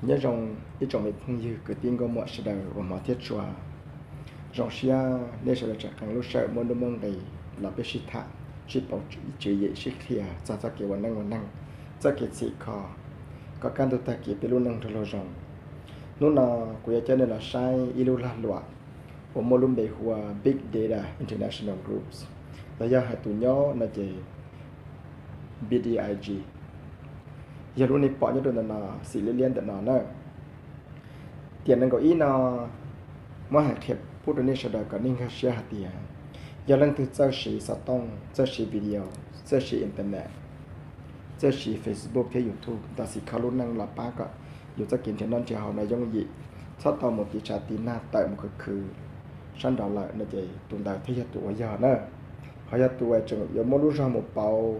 Nyob zoo ib tsoom me phooj ywg kwv tij nkauj muam sawv daws uas hmov thiab tshua. Zoo siab nej sawv daws tseem qee lub sij hawm muaj nuj muaj nqis los peb sib tham, sib pauv tswv yim, sib qhia txog txoj kev ua neej ua neeg, txoj kev txhim kho, kom kaj ntug tag kis peb lub neej nrog luag zoo. Hnub no kuv yuav coj nej los saib ib lub lag luam uas muaj lub npe hu ua Big Data International Groups, los yog hais tus nyob no ces B D I G. Yog lub nej pom nyob rau ntawm no, xim liab liab ntawm no na. Tiam nees nkaum ib no muab hais qhia pub rau nej sawv daws kom nej nkag siab hais tias yog leej twg txawj siv xov tooj, txawj siv video, txawj siv internet, txawj siv Facebook thiab YouTube ntawd, xim kho lub neej los pab kom yus txoj kev nrhiav noj nrhiav haus no yooj yim, txhob tau mus tiv tshav tiv nag tawm mus khwv khwv sab nraud lawm no ces tus ntawd thiaj yog tus uas yog na. Ho yog tus uas tseem yuav muaj lub zog mus pauv,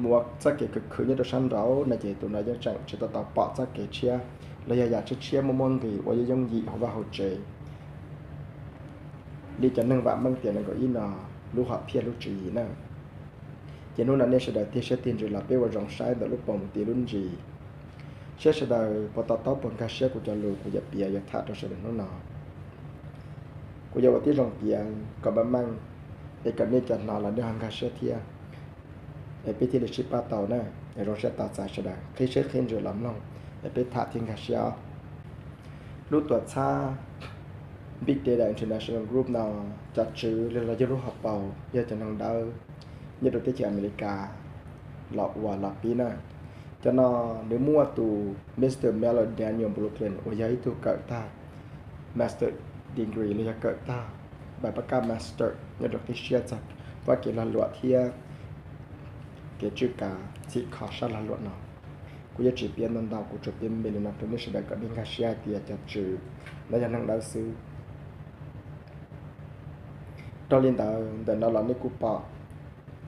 mus ua txoj kev khwv khwv nyob rau sab nraud no ces tus no yeej tseem tsis tau tau pom txoj kev tshiab los yog yam tshiab tshiab muaj muaj nqis uas yooj yooj yim hauv vaj hauv tsev li cov neeg vam meej tiam nees nkaum ib no lub hom phiaj lub tswv yim na. Ces hnub no nej sawv daws tig siab tig ntsws los peb ua zoo saib ntawm lub paus mus ti lub ntsis, saib sawv daws puas to taub puas nkag siab kuv cov lus kuv yuav piav yuav tham rau sawv daws hnub no. Kuv yuav ua tib zoo piav kom meej meej, es kom nej cov hnov los nej ho nkag siab thiab, es peb thiaj li sib pab tau na. Es zoo siab tos txais sawv daws qhib siab qhib ntsws los mloog, es peb tham thiaj nkag siab. Lub tuam txhab Big Data International Group no, cov tswv los yog lub hauv paus yog cov neeg dawb nyob rau teb chaws Amelikas los ua los pib na. Cov no nws muaj tus Mr Melo Daniel Brooklyn uas yog ib tug kawm tag master degree los yog kawm tag npaim pab kaj master nyob rau qib siab txog pab kev lag luam thiab kev tswj kav txhim kho sab lag luam no. Kuv yuav tsis piav ntau ntau, kuv tsuas piav me li no rau nej sawv daws kom nej nkag siab hais tias cov tswv no yog neeg dawb xwb. Dhau li ntawd, ntawm no los nej kuj pom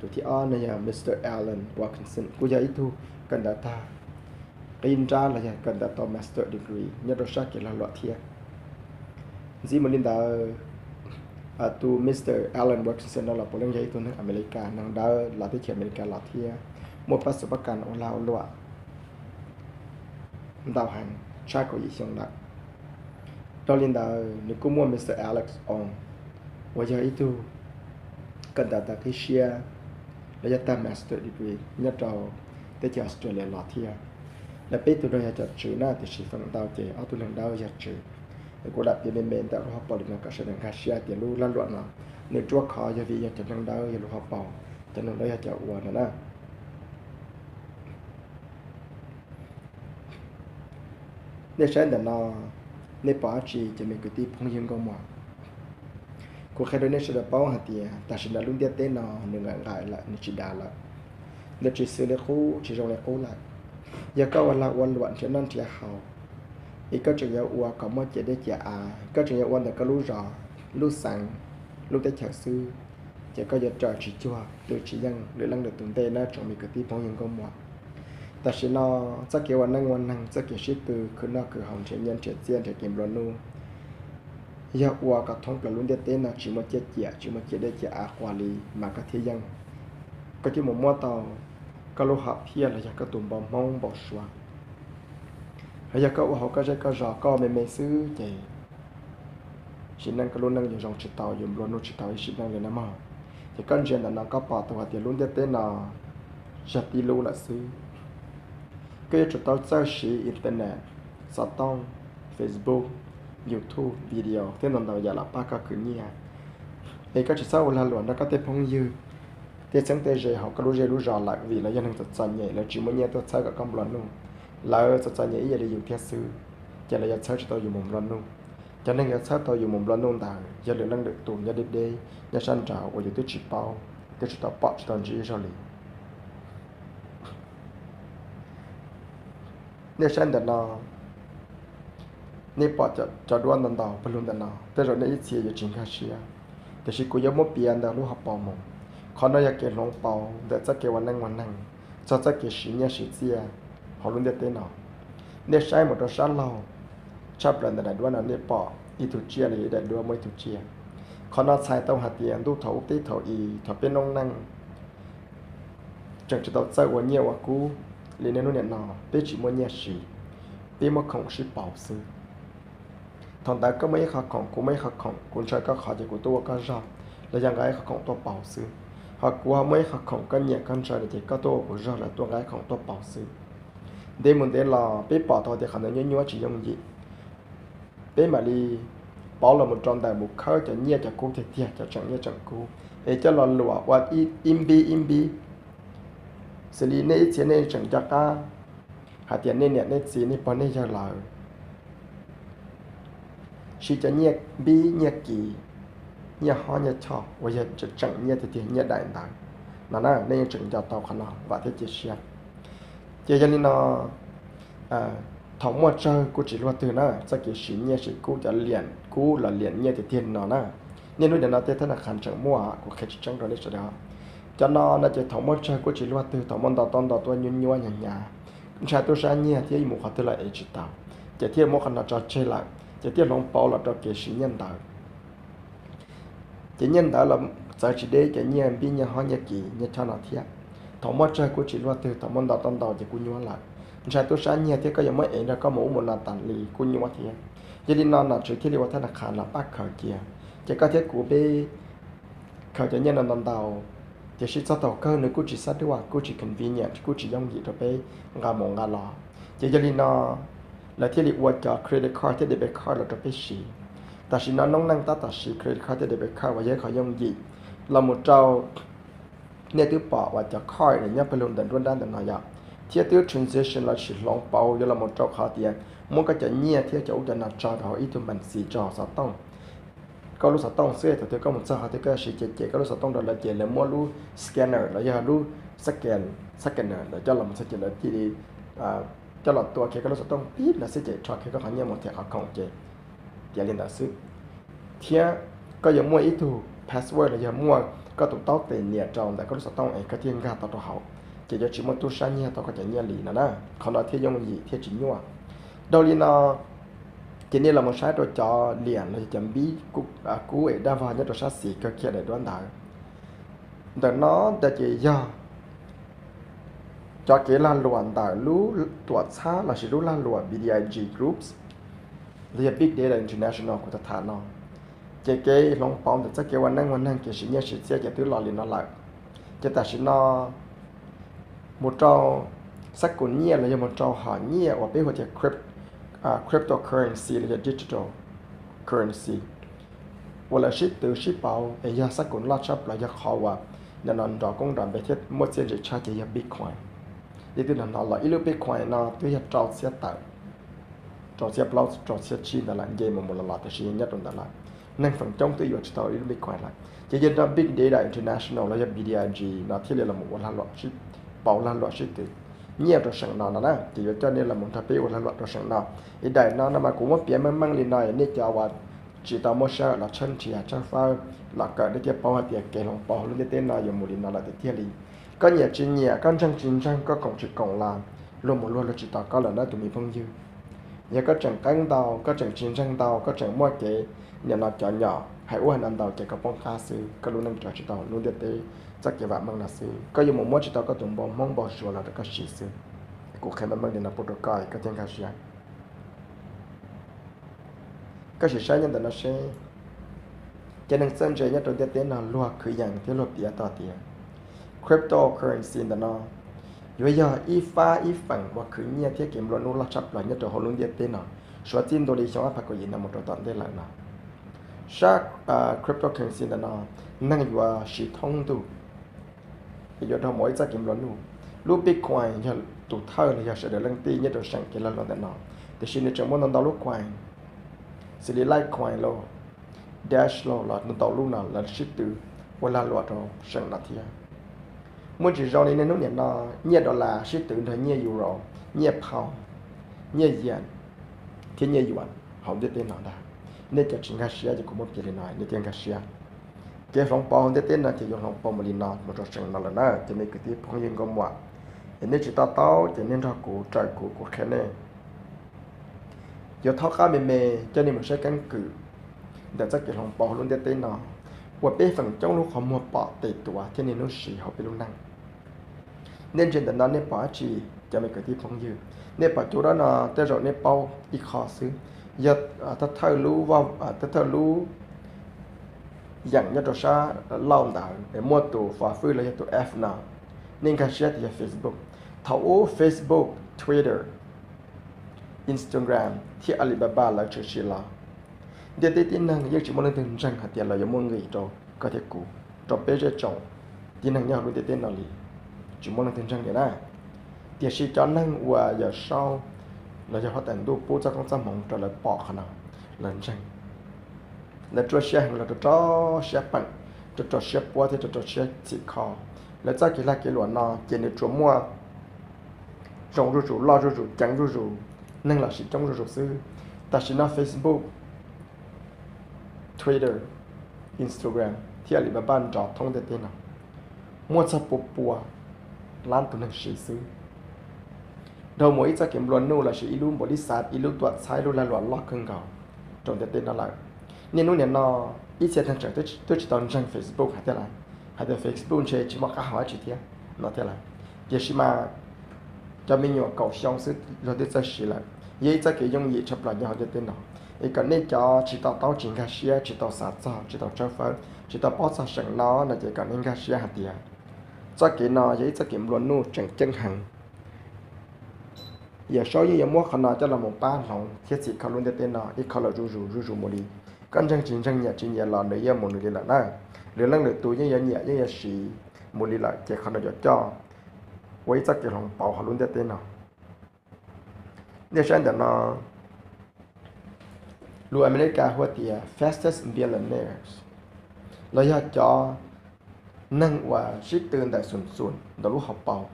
tus thib ob no yog Mr Alan Wilkinson, kuj yog ib tug kawm ntawv tag qib nrab los yog kawm ntawv tau master degree nyob rau sab kev lag luam thiab. Ntxiv mus li ntawd, tus Mr Alan Wilkinson no los puav leej yog ib tug neeg Amelikas, neeg dawb los teb chaws Amelikas los thiab, muaj pab xub pab kas ua lag ua luam ntau heev tshaj kaum yim xyoo lawm. Dhau li ntawd nws kuj muaj Mr Alex Ong uas yog ib tug kawm ntawv tag qib siab los yog tag master degree nyob rau teb chaws Australia los thiab. Lawv peb tug no yog cov tswv na, tiam sis feem ntau ces ob tug neeg dawb yog tswv. Es kuv lam piav me me ntawm lub hauv paus li no kom sawv daws nkag siab tias lub lag luam no nws ruaj khov yog vim yog cov neeg dawb yog lub hauv paus, cov neeg dawb yog cov ua no na. Nej saib ntawm no, nej pom dab tsi cov me kwv tij phooj ywg nkauj muam? Kuv qhia rau nej sawv daws paub hais tias tam sim no lub ntiaj teb no nws nqaim nqaim lawm, nws tsis dav lawm, nws tsis xws li qub, tsis zoo li qub lawm. Yog koj ua lag ua luam nrhiav noj nrhiav haus, es koj tseem yuav ua kom muaj ciam dej ciam av, koj tseem yuav ua ntawm koj lub zos, lub xeev, lub teb chaws xwb, ces koj yuav raws tsis cuag, twb tsis yeej lwm leej lwm tus ntej na tsoom me kwv tij phooj ywg nkauj muam. Tam sim no txoj kev ua neej ua neeg, txoj kev sib tw khwv noj khwv haus, nrhiav nyiaj nrhiav txiaj, nrhiav kev nplua nuj, yog ua kom thoob plaws lub ntiaj teb no tsis muaj ciaj ciam, tsis muaj ciam dej ciam av quas li mas koj thiaj yeej, koj thiaj mus muab tau koj lub hom phiaj los yog koj tus npau hmoob npau suav. Hos yog koj ua hauv koj zej koj zos koj me me xwb ces sim neej koj lub neej yuav zoo tsis tau, yuav nplua nuj tsis tau ib sim neej li na mog. Ces koj ntsia ntawm no koj pom tau hais tias lub ntiaj teb no yog tib lub lawm xwb. Koj yuav tsum tau txawj siv internet, xov tooj, Facebook, YouTube, video thiab ntau ntau yam los pab koj khwv nyiaj. Es koj tsis txhob ua lag luam nrog koj tej phooj ywg, tej txheeb tej ze hauv koj lub zej lub zos lawm, vim lawv yog neeg txom txom nyem, lawv tsis muaj nyiaj tuaj txhawb kom koj nplua nuj. Lawv txom txom nyem ib yam li yus thiab xwb, ces lawv yuav txhawb tsis tau yus mus nplua nuj. Cov neeg yuav txhawb tau yus mus nplua nuj ntawd yog lwm leej lwm tus nyob deb deb nyob sab nraud uas yus twb tsis paub, twb tsis tau pom tsis tau ntsib zog li. Nej saib ntawm no, nej pom cov duab ntau ntau pawg lug ntawm no, tej zaum nej ib txhia yuav tsis nkag siab, tiam sis kuv yuav muab piav ntawm lub hauv paus mus. Qhov no yog kev hloov pauv ntawm txoj kev ua neej ua neeg, txog txoj kev siv nyiaj siv txiaj hauv lub ntiaj teb no. Nej saib mus rau sab laug, tshaj plaws ntawm daim duab no nej pom ib tug tsiaj los yog ib daim duab muaj ib tug tsiaj. Qhov no txhais tau hais tias ntuj thaum ub teb thaum i, thaum peb noob neej tseem tsis tau txawj ua nyiaj ua kub li niaj hnub niam no, peb tsis muaj nyiaj siv, peb muab khoom sib pauv xwb. Thaum ntawd koj muaj ib qho khoom, kuv muaj ib qho khoom, kuv ntshaw koj qhov ces kuv tuaj ua koj zog, los yog nqa ib qho khoom tuaj pauv xwb. Ho kuv ho muaj ib qho khoom, koj nyiam koj ntshaw no ces koj tuaj ua kuv zog los tuaj nqa ib khoom tuaj pauv xwb. Ntev mus ntev los peb pom tau tias qhov ntawd nyuaj nyuaj tsis yooj yim, peb mam li pauv los mus rau ntawm mus khawb cov nyiaj cov kub tiag tiag, cov tseem nyiaj tseem kub, es coj los luam ua ib npib ib npib, xws li nej ib txhia nej tseem nco qab hais tias nej niam nej txiv nej pog nej yawg lawm siv cov nyiaj npib nyiaj kiv, nyiaj hob nyiaj choj uas yog tseem nyiaj tiag tiag, nyiaj daim ntawv no na, nej yeej tseem nco tau qhov no, vam thiab cia siab. Ces yog li no, thaum muaj tsawg kuj tsis luag twg na, txoj kev siv nyiaj siv kub, cov liam kub los liam nyiaj tiag tiag li no na, niaj hnub nim no tej thab naj qhas tseem muaj, kuv qhia tsis tseeb rau nej sawv daws. Cov no no ces thaum muaj tsawg kuj tsis luag twg, thaum muaj ntau tau ntau tuaj nyuaj nyuaj hnyav hnyav, ntshai tub sab nyiag thiab mus qhov twg los ev tsis tau, ces thiaj muab qhov no tso tseg lawm, ces thiaj hloov pauv los rau kev siv nyiaj ntawv. Ces nyiaj ntawv los txawv tsis deb cov nyiaj npib nyiaj hob nyiaj kiv nyiaj choj no thiab. Thaum muaj tsawg kuj tsis luag twg, thaum muaj ntau tau ntau ces kuj nyuaj lawm, ntshai tub sab nyiag thiab koj yuav muab ev nrog koj mus ub mus no tas li kuj nyuaj thiab. Yog li no nom tswv thiaj li ua thab naj qhas los pab khaws cia, ces koj thiab kuv peb khaws cov nyiaj no ntau ntau, tiam sis txog thaum kawg nws kuj tsis xab duaj, kuj tsis convenient, kuj tsis yooj yim rau peb nqa mus nqa los. Ces yog li no lawv thiaj li ua cov credit card thiab debit card los rau peb siv. Tam sim no noob neej tab tom siv credit card thiab debit card uas yog ib qho yooj yim los mus rau nej twb pom uas cov card nyob pawg lug ntawm nruab nrab ntawm no yom, thiab twb transition los sis hloov pauv yuav los mus rau qhov tias muab koj cov nyiaj thiab cov ub cov no tso rau hauv ib tug npees xis rau hauv xov tooj. Koj lub xov tooj xwb, thaum twg koj mus txog qhov twg koj siv ces ces koj lub xov tooj rau lawv ces lawv muab lub scanner los yog lub scan, scanner ntawd coj los mus txog ces lawv thiaj li coj los tua kiag koj lub xov tooj pib no xwb ces rho kiag koj qhov nyiaj mus thiab qhov khoom ces tiav li ntawd xwb. Thiab koj yuav muaj ib tug password los yog muaj koj tus taub tes nias rau ntawm koj lub xov tooj es koj thiaj nkag tau rau hauv, ces yuav tsis muaj tub sab nyiag tau koj cov nyiaj li no na. Qhov no thiaj yooj yim thiab tsis nyuaj. Dhau li no, ces nej los mus saib rau cov liam los yog cov npib kub es daj vog nyob rau sab xis kawg kiag daim duab ntawd. Ntawm no ntawd ces yog cov kev lag luam ntawm lub tuam txhab los sis lub lag luam B D I G Groups los yog Big Data International kuv tham tham no. Ces kev hloov pauv ntawm txoj kev ua neej ua neeg, kev siv nyiaj siv txiaj ces twb los li no lawm. Ces tam sim no mus rau xab kum nyiaj los yog mus rau hom nyiaj uas peb hu tias cryptocurrency los yog digital currency uas lawv sib tw sib pauv es yog xab kum loj tshaj plaws yog qhov uas nim no nrov koob nrov npe thiab muaj txiaj ntsig tshaj ces yog Bitcoin. Leej twg hnov los ib lub Bitcoin no twb yog rau txhiab tawm, rau txhiab plaub rau txhiab tsib ntawd lawm, nce mus mus los los tiam sis nyob rau ntawd lawm. Neeg feem coob twb yuav tsis tau ib lub Bitcoin lawm. Ces yog no Big Data International los yog B D I G no thiaj li los mus ua lag luam, pauv lag luam sib tw nyiaj rau seem no no na, ces yuav coj nej los mus nrog peb ua lag luam rau seem no. Ib daim no no mas kuv muab piav meej meej li no, nej cov uas tsis tau muaj sij hawm los tshawb nrhiav tshawb fawb los kawm nej thiaj paub hais tias kev hloov pauv hauv lub ntiaj teb no yuav mus li no lawm tiag tiag li. Koj nyiam tsis nyiam, koj ntseeg tsis ntseeg, koj koom tsis koom los luag mus luag luag tsis tau koj lawm na tus me phooj ywg. Yog koj tseem qeeb ntau, koj tseem tsis ntseeg ntau, koj tseem muaj kev nim no cov nyom hais ub hais no ntau ces koj poob qab xwb, koj lub neej raws tsis tau lub ntiaj teb txoj kev vam meej no xwb. Koj yuav mus muab tsis tau koj tus npau hmoob npau suav los rau koj siv xwb. Kuv qhia meej meej li no pub rau koj, koj thiaj nkag siab. Koj sim saib nyob ntawm no seb, cov neeg txawj ntse nyob rau ntiaj teb no luag khwv yees thiab luag piav tau tias cryptocurrency ntawm no yuav yog ib fab ib feem uas khwv nyiaj thiab kev nplua nuj loj tshaj plaws nyob rau hauv lub ntiaj teb no, suav txij ntua li xyoo ob phav kaum yim no mus rau tom ntej lawm no. Sab cryptocurrency ntawm no neeg yuav siv thoob ntuj, yuav raug mus ib txoj kev nplua nuj. Lub Bitcoin yog tus thawj los yog sawv daws leej tij nyob rau seem kev lag luam ntawm no, tiam sis nws tseem muaj ntau ntau lub coin, xws li Litecoin lauj, Dash lauj, los ntau ntau lub no lawv sib tw ua lag luam rau seem no thiab. Muaj ntsis zoo li niaj hnub nim no nyiaj dollar sib tw nrog nyiaj euro, nyiaj pound, nyiaj yen thiab nyiaj yuan hauv ntiaj teb no ntag. Nej cov tsis nkag siab ces kuv muab piav li no nej thiaj nkag siab. Kev hloov pauv hauv ntiaj teb no ces yuav hloov pauv mus li no mus rau seem no lawm na cov me kwv tij phooj ywg nkauj muam. Es nej tsis to taub ces nej nrog kuv raws kuv, kuv qhia nej. Yuav thaub qab me me coj nej mus saib keeb kwm ntawm txoj kev hloov pauv hauv lub ntiaj teb no uas peb feem coob lub qhov muag pom tes tuav thiab niaj hnub siv hauv peb lub neej. Nej ntsia ntawm no nej pom dab tsi, cov me kwv tij phooj ywg? Nej pom cov dab no, tej zaum nej paub ib qho xwb, yog thawj thawj lub, thawj thawj lub yeem nyob rau sab laug ntawd es muaj tus fo fwj los yog tus F no, nej nkag siab tias yog Facebook. Thaum ub Facebook, Twitter, Instagram thiab Alibaba lawv tshwm sim los, ntiaj teb tib neeg yeej tsis muaj leej twg ntseeg hais tias lawv yuav muaj nqis rau koj thiab kuv, rau peb zej tsoom tib neeg nyob hauv lub ntiaj teb no li. Tsis muaj leej twg ntseeg li na. Tiam sis cov neeg uas Yawm Saub los yog Huab Tais Ntuj pub txoj koob txoj hmoov rau lawv pom qhov no, lawv ntseeg. Lawv rau siab heev, lawv rau rau siab peem, rau rau siab puab thiab rau rau siab txhim kho. Lawv txoj kev lag kev luam no ces nws tsuas muaj zoo zuj zus, loj zuj zus, ceev zuj zus, neeg los siv coob zuj zus xwb. Tam sim no Facebook, Twitter, Instagram thiab Alibaba nrov thoob ntiaj teb no, muaj txog pua pua lab tus neeg siv xwb. Dhau mus ib txoj kev nplua nuj los sis ib lub npaum li xav, ib lub tuam txhab, ib lub lag luam loj kawg nkaus rau ntiaj teb no lawm. Niaj hnub niam no ib txhia tag tseem twb tsis tau ntseeg Facebook hais tias, hais tias Facebook ntshe tsis muaj qab hau dab tsi thiab no thiab lawm. Tiam sis mas cov me nyuam kaum xyoo xwb luag twb txawj siv lawm. Yog ib txoj kev yooj yim tshaj plaws nyob hauv ntiaj teb no. Es kom nej cov tsis to taub, tsis nkag siab, tsis tau xav txog, tsis tau tshawb fawb, tsis tau paub txog seem no no ces kom nej nkag siab hais tias txoj kev no yog ib txoj kev nplua nuj tseem ceeb heev. Yawm Saub yeej yuav muab qhov no coj los mus pab hloov thiab txhim kho lub ntiaj teb no ib qho los zuj zus zuj zus mus li. Koj ntseeg tsis ntseeg, nyiam tsis nyiam los nws yeej mus nws li lawm na. Lwm leej lwm tus yeej yuav nyiam yeej yuav siv mus li lawm ces qhov no yuav coj ua ib txoj kev hloov pauv hauv lub ntiaj teb no. Nej saib ntawm no, lus Amelikas hu tias fastest billionaires, los yog cov neeg uas sib tw ntawm xum xum ntawm lub hauv paus,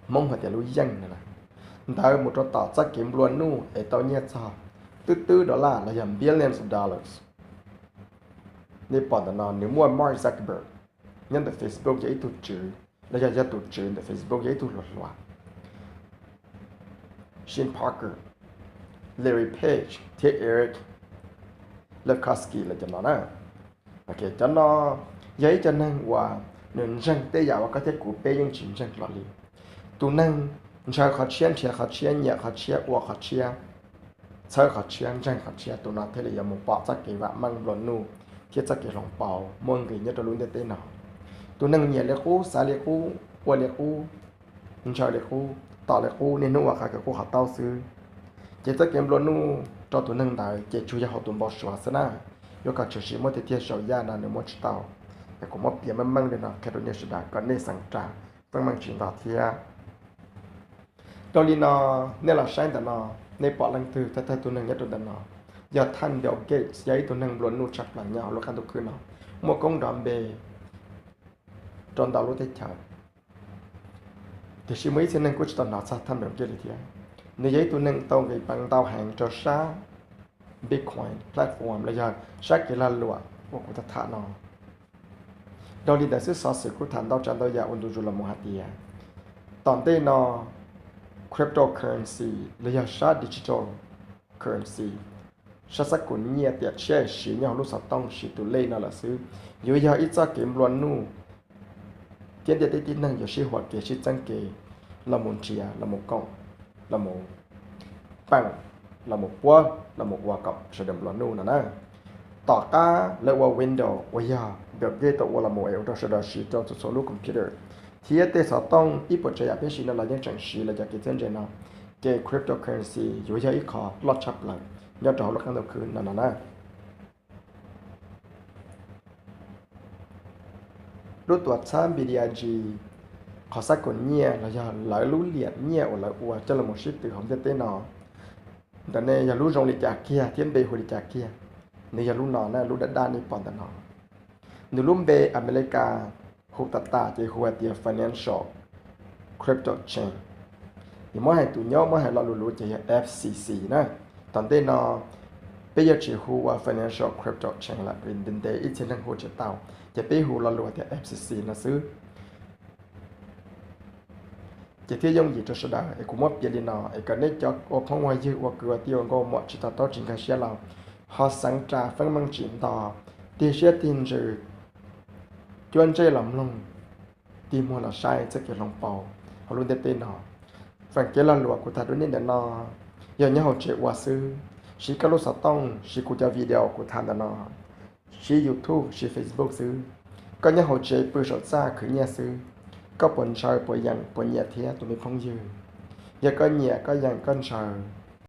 Hmoob hais tias lub yeej no na, ntawd mus rau tom txoj kev nplua nuj es tau nyiaj txog twb twb dollar los yog billions of dollars. Nej pom ntawm no nws muaj Mark Zuckerberg nyob ntawm Facebook yog ib tug tswv, los yog yog tus tswv ntawm Facebook yog ib tug hluas hluas, Sean Parker, Larry Page thiab Eric Lefkofsky lawv cov no na. Cov no yog ib co neeg uas nws ntseeg tej yam uas koj thiab kuv peb yeej tsis ntseeg hlo li. Tus neeg ntshaw qhov tshiab, nrhiav qhov tshiab, nyiam qhov tshiab, ua qhov tshiab, txhawb qhov tshiab, ntseeg qhov tshiab, tus no thiaj li yuav mus pom txoj kev vam meej nplua nuj thiab txoj kev hloov pauv muaj nqis nyob rau lub ntiaj teb no. Tus neeg nyiam li qub, xav li qub, ua li qub, ntshaw li qub, tos li qub, niaj hnub ua qhov kawg qub qhov taub xwb, ces txoj kev nplua nuj rau tus neeg ntawd ces tsuas yog hauv tus npau suav xwb na. Yuav kom tshwm sim muaj tiag tiag saum yaj no nws muaj tsis tau. Es kuv muab piav meej meej li no qhia rau nej sawv daws kom nej xeev ras feeb meej tsis ntog thiab. Dhau li no, nej los saib ntawm no, nej pom leej twg thawj thawj tus neeg nyob rau ntawm no? Yog thaj Bill Gates, yog ib tug neeg nplua nuj tshaj plaws nyob hauv lub qab ntuj khwb no, muaj koob nrov npe rau ntau lub teb chaws. Tiam sis muaj ib txhia neeg kuj tsis tau hnov txog thaj Bill Gates li thiab. Nws yog ib tug neeg tau nqis peev ntau heev rau sab Bitcoin platform los yog sab kev lag luam uas kuv tham tham no. Dhau li ntawd xwb, xov xwm kuj tham ntau tsav ntau yam ua ntu zus los mus hais tias tom ntej no cryptocurrency los yog sab digital currency, sab xab kum nyiaj tiam tshiab siv nyob hauv lub xov tooj siv tus lej no lawm xwb, yuav yog ib txoj kev nplua nuj thiab ntiaj teb tib neeg yuav sib huam kev sib txeeb kev los mus nrhiav, los mus koom, los mus peem, los mus puab, los mus ua kom sawv daws nplua nuj no na. Tom qab lawv ua Windows uas yog Bill Gates tau ua los mus es ua rau sawv daws siv rau txhua txhua lub computer thiab tej xov tooj ib puas tsav yam peb siv no los yeej tseem siv lawv cov kev txawj ntse no, ces cryptocurrency yuav yog ib qho loj tshaj plaws nyob rau hauv lub qab ntuj khwb no no na. Lub tuam txhab B D I G, qhov xab kum nyiaj los yog lawv lub liam nyiaj uas lawv ua coj los mus sib tw hauv ntiaj teb no, ntawm ne yog lub zoo li cas kiag thiab npe hu li cas kiag? Nws yog lub no na, lub daj daj nej pom ntawm no. Nws lub npe Amelikas hu tas tas ces hu hais tias Financial Crypto Chain. Yog muab hais tus nyob muab hais lo lus luv ces yog F C C na. Tom ntej no peb yuav tsis hu ua Financial Crypto Chain lawm vim ntev ntev ib txhia neeg hu tsis tau, ces peb hu lo lus tias F C C no xwb. Ces thiaj yooj yim rau sawv daws es kuv muab piav li no es kom nej cov ua phooj ua ywg ua kwv ua tij ua nkauj muam tsis to taub tsis nkag siab los ho xeev ras feeb meej tsim ntog, tig siab tig ntsws, cuab ntsej los mloog, tig muag los saib txoj kev hloov pauv hauv lub ntiaj teb no. Feem kev lag luam kuv tham rau nej ntawm no yog nyob hauv tsev ua xwb. Siv koj lub xov tooj, siv kuv cov video kuv tham ntawm no, siv YouTube, siv Facebook xwb. Koj nyob hauv tsev pw saum txaj khwv nyiaj xwb. Koj puas ntshaw, puas yeem, puas nyiam thiab tus me phooj ywg? Yog koj nyiam, koj yeem, koj ntshaw,